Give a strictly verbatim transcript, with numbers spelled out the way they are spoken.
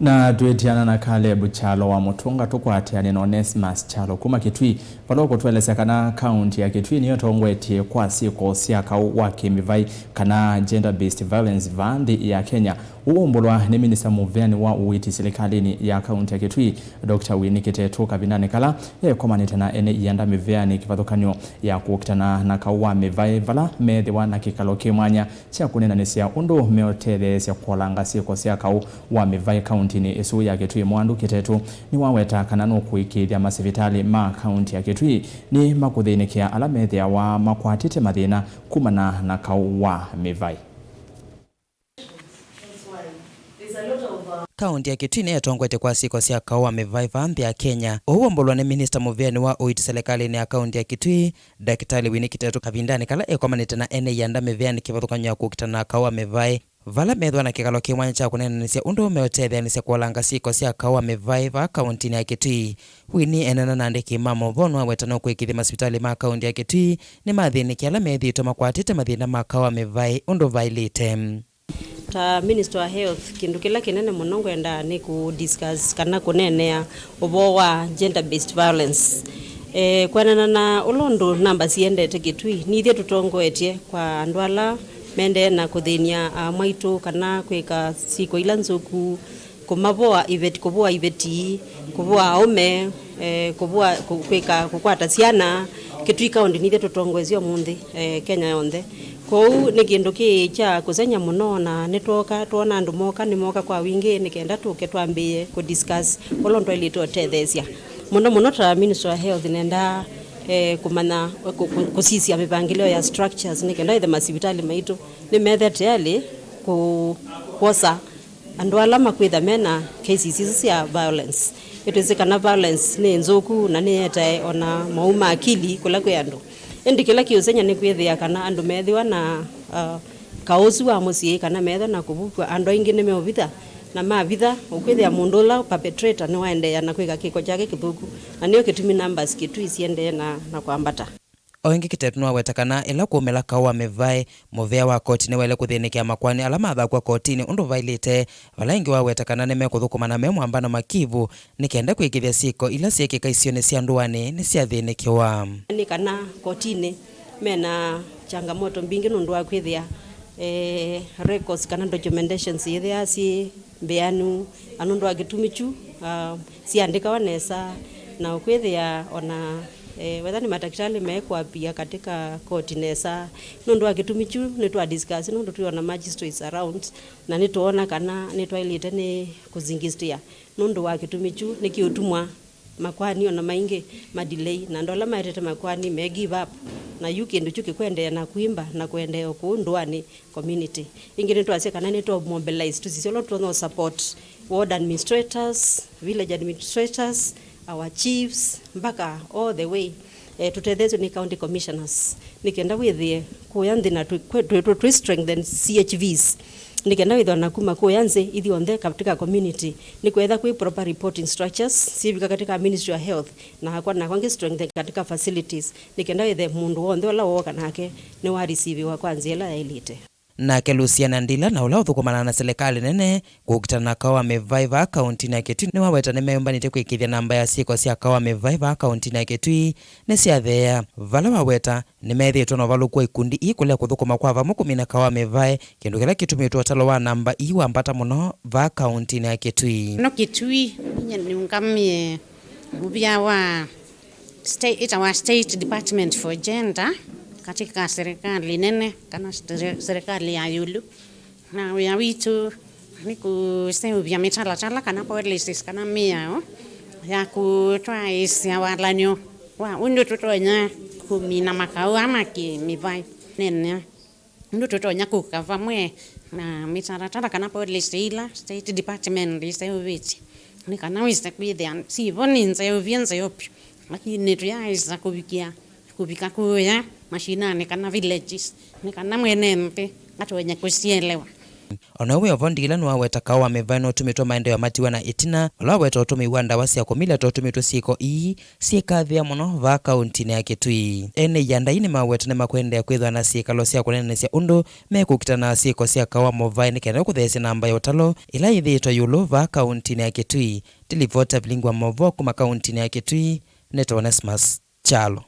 Na twĩtiana na Caleb Kyalo wa Mũtũnga, tũkwatĩane na Onesmus Kyalo kuma Kitui, vala ũkũtũelesya kana kaunti ya Kitui nĩyo ĩtongoetye kwa syĩko sya kaũ wa kĩmĩvaĩ kana gender-based violence vaa nthĩ ya Kenya. Ũu waumbũlwa nĩ minista mũveani wa ũiiti silikalĩnĩ ya kaunti ya Kitui, Doctor Winnie Kitetu, kavindanĩ kala ekomanĩte na ene ianda mĩveanĩ kĩvathũkany'o ya kũkitana na kaũ wa mĩvaĩ, vala meethĩwa na kĩkalo kĩ mwanya kya kũneenanĩsya ũndũ meũtetheesya kũolanga syĩko sya kaũ wa mĩvaĩ kauntinĩ ĩsu ya Kitui. Mwandu Kitetu nĩwaweta kana nũkũĩkĩĩthya masivitalĩ ma kaunti ya Kitui nĩmakũthĩnĩkĩa ala methĩawa makwatĩte mathĩna kumana na kaũ wa mĩvaĩ. Kaunti ya Kitui nĩyo ĩtongoetye kwa syĩko sya kaũ wa mĩvaĩ vaa nthĩ ya Kenya. Ũu waumbũlwa nĩ minista mũveani wa ũiiti silikalĩnĩ ya kaunti ya Kitui, Ndakĩtalĩ Winnie Kitetu, kavindanĩ kala ekomanĩte na ene ianda mĩveanĩ kĩvathũkany'o ya kũkitana na kaũ wa mĩvaĩ, vala meethĩwa na kĩkalo kĩ mwanya kya kũneenanĩsya ũndũ meũtetheanĩsya kũolanga syĩko sya kaũ wa mĩvaĩ vaa kauntinĩ ya Kitui. Winnie eneena na andĩki ma maũvoo nĩwaweta nũkũĩkĩĩthya masivitalĩ ma kaunti ya Kitui nĩmathĩnĩkĩa ala methĩĩtwe makwatĩte mathĩna ma kaũ wa mĩvaĩ ũndũ vaĩlĩte. Ta Minister wa Health, kĩndũ kĩla kĩnene mũno ngwendaa nĩ kũ discuss kana kũneenea ũvoo wa gender based violence. Eh, kwanana na ũla ũndũ namba siendete Kitui, nithyĩ tũtongoetye kwa andũ ala mendee na kũthĩny'a aa maitũ kana kwĩka syĩko ila nzũku, kũmavoa iveti, kũvũa iveti, kũvũa aũme, eh, kũvũa, kũ-, kwĩka, kũkwata syana. Kitui County nithyĩ tũtongoesye ũmũnthĩ, eh, Kenya yonthe. Kwoou nĩ kĩndũ kĩ kya kũsengy'a mũno, na nĩtwooka, twoona andũ mooka, nĩmooka kwa wingĩ nĩ kenda tũke twambĩĩe kũ discuss ũla twaĩlĩte ũtetheesya. Mũno mũno ta Ministry wa Health nendaa, eh, kũmanya, kũ-, kũ-, kũsisya mĩvangĩlĩo ya structures nĩ kenda ĩthe masivitalĩ maitũ nĩmethe tayarĩ kũ-, kwosa andũ ala makwĩtha mena cases isu sya violence. Nĩtwĩsĩ kana violence nĩ nzũku na nĩyetae ona mowau ma akili kũla kwĩ andũ. Ĩndĩ kĩla kĩũsengy'a nĩ kwĩthĩa kana andũ meethĩwa na, uh, kaũ ũsu wa mũsyĩ kana meethwa na kũvukw'a, andũ aingĩ nĩmeũvitha, na mavitha, ũkwĩthĩa mũndũ ũla perpetrator nĩwaendeea na kwĩka kĩko kyake kĩthũku, na nĩyo kĩtumi numbers Kitui siendee na, na kwambata. O ĩngĩ, Kitetu nĩwaweta kana ĩla kwaumĩla kaũ wa mĩvaĩ, mũvĩa wa koti nĩwaĩle kũthĩnĩkĩa makoani ala mathakw'a kotinĩ ũndũ vaĩlĩte, vala ĩngĩ waweta kana nĩmekũthũkũmana me mwambano makivu nĩ kenda kũĩkĩĩthya syĩko ila syĩkĩka isionĩ sya ndũanĩ nĩsyathĩnĩkĩwa. Nĩ kana kotinĩ mena changamoto mbingĩ nũndũ wa kwĩthĩa, eh, records kana documentations iyĩthĩaa syĩ mbĩanu, na nũndũ wa kĩtumi kyu, ah, siandĩkawa nesa, na ũkwĩthĩa ona, eh, wetha nĩ matakitali mekwapia katika koti nesa. Nũndũ wa kĩtumi kyu nĩtwa discuss, nũndũ twĩ ona magistrates around, na nĩtwoona kana nĩtwaĩlĩte nĩ kũzingistia. Nũndũ wa kĩtumi kyu nĩkĩũtumwa makoani ona maingĩ ma delay, na andũ ala maetete makoani me give up, na yu kĩndũ kyu kĩkwendeea na kwimba na kũendeea o kũu ndũanĩ community. Ĩngĩ nĩtwasya kana nĩtwa mobilize, tũsisya ũla tũtonya support ward administrators, village administrators, our chiefs, mpaka all the way, eh, tũtetheesw'e nĩ county commissioners, nĩ kenda wĩthĩe kũya nthĩ na twĩ, twĩ, twĩ, twĩ strengthen C H Vs, nĩ kenda wĩthĩwa na kuma kũya nthĩ ithyonthe katika community, nĩ kwetha kwĩ proper reporting structures syĩvika katika Ministry of Health, na akwa nakwa ngĩ strengthen katika facilities, nĩ kenda wĩthĩe mũndũ w'onthe ũla wooka nake nĩwa receiviwa kwa nzĩa ĩla yaĩlĩte. Nake Lucia Nandila, na ũla ũthũkũmanaa na silikalĩ nene kũkitana na kaũ wa mĩvaĩ vaa kauntinĩ ya Kitui, nĩwaweta nĩmeyũmbanĩtye kũĩkĩĩthya namba ya syĩko sya kaũ wa mĩvaĩ vaa kauntinĩ ya Kitui nĩsyatheea, vala waweta nĩmethĩĩtwe na ũvalũku wa ikundi ii kũlea kũthũkũma kwa vamwe kũmina kaũ wa mĩvaĩ, kĩndũ kĩla kĩtumĩtwe ũtalo wa namba ii wambata mũno vaa kauntinĩ ya Kitui. No Kitui, nyie nĩũngamĩe mũvĩa wa State, ĩtawa State Department for Gender katika serikali nene kana sere-, serikali ya ĩũlũ. Na wĩa witũ nĩ kũseũvya mĩtalatala kana policies kana mĩao ya kũtwaĩĩsya walan'yo wa ũndũ tũtonya kũmina makaũ aa ma kĩ-mĩvaĩ nene. Ũndũ tũtonya kũka vamwe na mĩtalatala kana policy ila State Department ĩseũvĩtye, nĩ kana wĩse kwĩthĩa syĩvo nĩ nzeũvye nzeo vyũ, lakini nĩtũyaaĩsa kũvikĩa, kũvika kũya mashinani kana villages, nĩ kana mwene nthĩ atonya kũsielewa. O na wĩ o vo, Ndila nĩwaweta kaũ wa mĩvaĩ nũtũmĩtwe maendeeo matiwa na ĩtina, vala waweta ũtũmĩi wa ndawa sya kũmilya ta ũtũmĩtwe syĩko ii syĩkathĩa mũno vaa kaũntinĩ ya Kitui. Ene ianda ii nĩmaweta nĩmakũendeea kwĩthĩwa na syĩkalo sya kũneenanĩsya ũndũ mekũkitana na syĩko sya kaũ wa mũvaĩ nĩ kenda kũtheesya namba ya ũtalo ĩla yĩthĩĩtwe ĩũlũ vaa kaũntinĩ ya Kitui. Ndilivota vilingwa movoo kuma kaũntinĩ ya Kitui, nĩtawa Onesmus Kyalo.